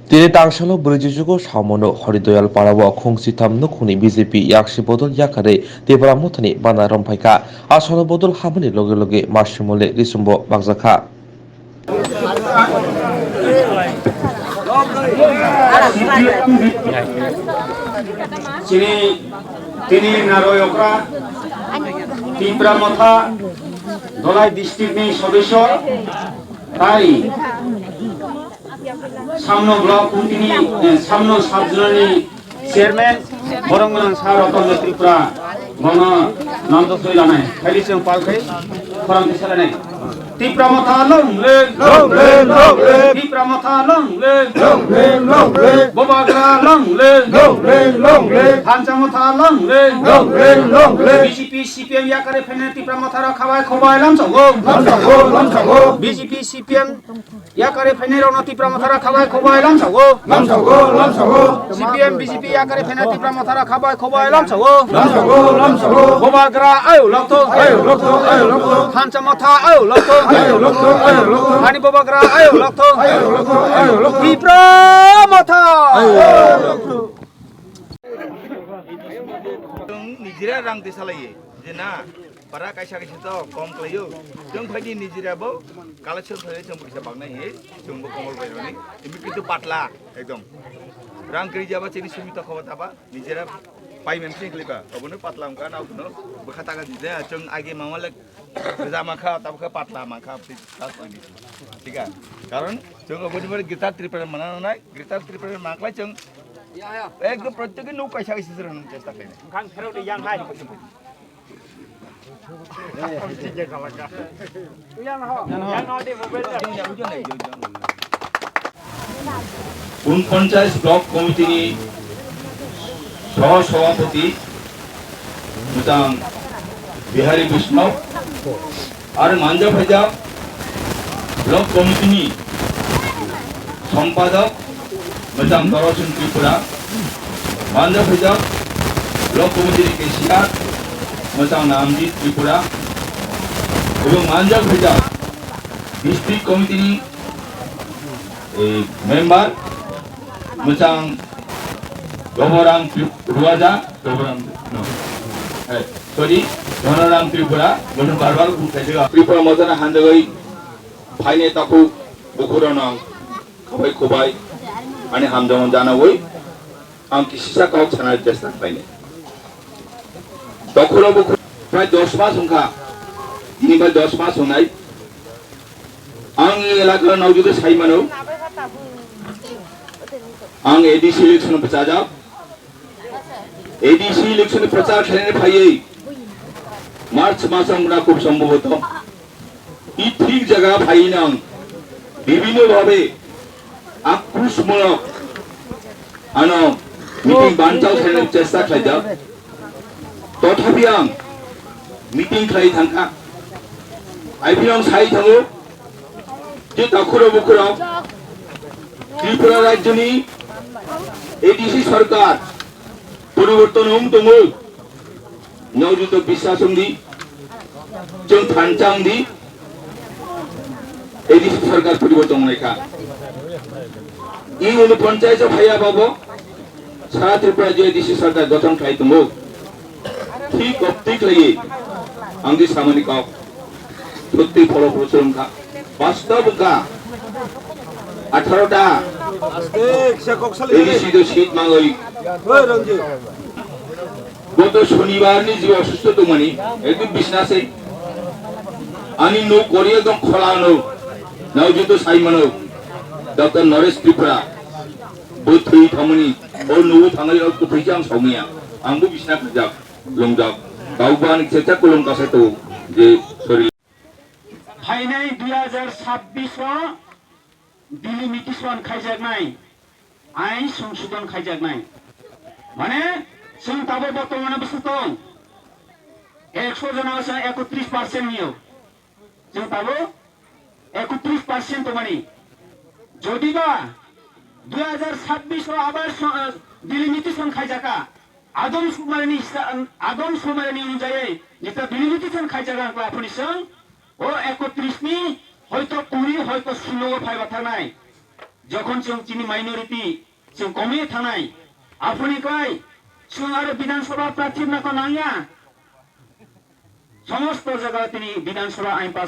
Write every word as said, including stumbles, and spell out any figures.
Tini tangsalo brwijugo samono Horidoyal parao khung sitham nukhungni B J P yaksi bodol yakarwi Tipra Mothani bana romphaikha. Asalo bodol hamani loge loge masimole risumbo bakjakha. Chini, tini Naroyokra Tipra Motha Dolai district ni sodosyo tai Samno block committee ni, eh, Samno sub zonal ni chairman, borok gwnang sa Ratan Tripura, bono namjok twi lanai. Khaidi chwng pal khai khorang tisa lanai. Tipra Motha long live! Long live, long live! Tipra Motha long live! Long live, long live! Bubagra long live! Long live, long live! Thansa Motha long live! Long live, long live! B J P, C P M yakarwi phainai Tipra Motha rok khabai khobai lamsao. Lamsao, lamsao! B J P, C P M yakarwi phainai rokno Tipra Motha rok khabai khobai lamsao. Lamsao, lamsao! C P M, B J P yakarwi phainai Tipra Motha rok khabai khobai lamsao. Lamsao, lamsao! Bubagra ayo lokto! Ayo lokto, ayo lokto! Thansa Motha ayo lokto! Ayo lokto, ayo lokto! Ani Bubagra ayo lokto! Ayo lokto, ayo lokto! Tipra Motha! Ayo lokto! Chwng nijira rang twi salaiye je na, para kaisa kaisa to kom khlaio. Chwng phaidi nijira bo collection khlaiwi chwng pisa baknai hi, chwng bo komol bai roni. Imi kintu patla ekdom. Rang kwrwi jaba chini simi to khobo taba, nijira payment se khlaiba. Obono patla wngkha na, obono bwkha taga di de. Chwng age mama le Rwja mankha, tabukhe patla mankha, aboni tas oini. Thik a? Karon chwng oboni bagwi Greater Tripura mana nanai, Greater Tripura mankhlai chwng ekdom protyeki nuk kaisa kaisa se rwna chesta khlainai. Bwkhang pherok di yang hai. Yang ho, yang ho di mobile. Unponchas Block Committee ni Soh Sabhapati Mwchang Bihari Bishnoi, aro manja phaijak Block Committee ni Sompadok Mwchang Torosun Tripura, manja phaijak Block Committee ni Cashier Mwchang Namjit Tripura, ebong manja phaijak District Committee ni eh, member Mwchang Doboram Tri-, Ruaja, Doboram, no. Eh, sorry, Dhonoram Tripura, bono barbar bukhaijak. Tripura Motha ni hanjagwi phainai takhuk bukhurano ang khabai khubai ani hamjakmung janawi ang kisisa kok sana chesta khlainai. Dokhuro bukhuro prai dos mas wngkha, tini bai dos mas wngnai. Ang elaka nokjwkhe sai mano. Ang A D C election bwchajak. A D C election prochar khlainani phaiwi March masang muna khub sombhoboto. I thik jaga phaiwi nang bibhinno bhabe akroshmulok ano meeting banchao khlainani chesta khlaijak. Tothapi ang meeting khlai thangkha. Aibino ang sai thango je takhuro bukhuro Tripura rajyoni A D C sarkar poriborton wng tongo. Nokjwkhe biswas wng di, chwng thansa wng di, A D C sarkar poriborton wngnai kha. I unoponchas o phaiya babo, Sara Tripura je A D C sarkar gothon khlai tongo. Thik kok thik khlaiwi ang di samani kok. Sotwi pholo pholo swrwng kha. Bastob wngkha. Atharo ta Aste kisa kok salai. A D C to seat mangwi. Oi, Ranjit. Goto Shonibar ni je osusto tongmani, ekdom bisna se. Ani nuk kori ekdom khola no. Nokjwkhe sai mano. Doctor Naresh Tripura. Bo thwi thangmani. O nuk thangwi o kwthwi jang saumya. Ang bo bisna khajak. Lungjak. Kau ban kisa kulung kasa to. Je, sorry. Phainai dui hajar sabbish o delimitation khaijaknai, ain songsodon khaijaknai. Mane, chwng tabuk bortomane bwswk tong? Ekso jona bwsa ekotris percent hiyo. Chwng tabuk ekotris percent tongmani. Jodiba dui hajar sabbish o abar so-, delimitation khaijaka, Adam Sumarini hisa-, Adam Sumarini onujai jeta delimitation khaijak ang kla aphani song, o ekotris ni hoito kuri, hoito sulo o phaiba thangnai. Jokhon chwng chini minority, chwng komwi thanai, aphuruni kwlai chwng aro Bidhan Sabha prarthi rwna kok nangya. Somosto jaga tini Bidhan Sabha ain pass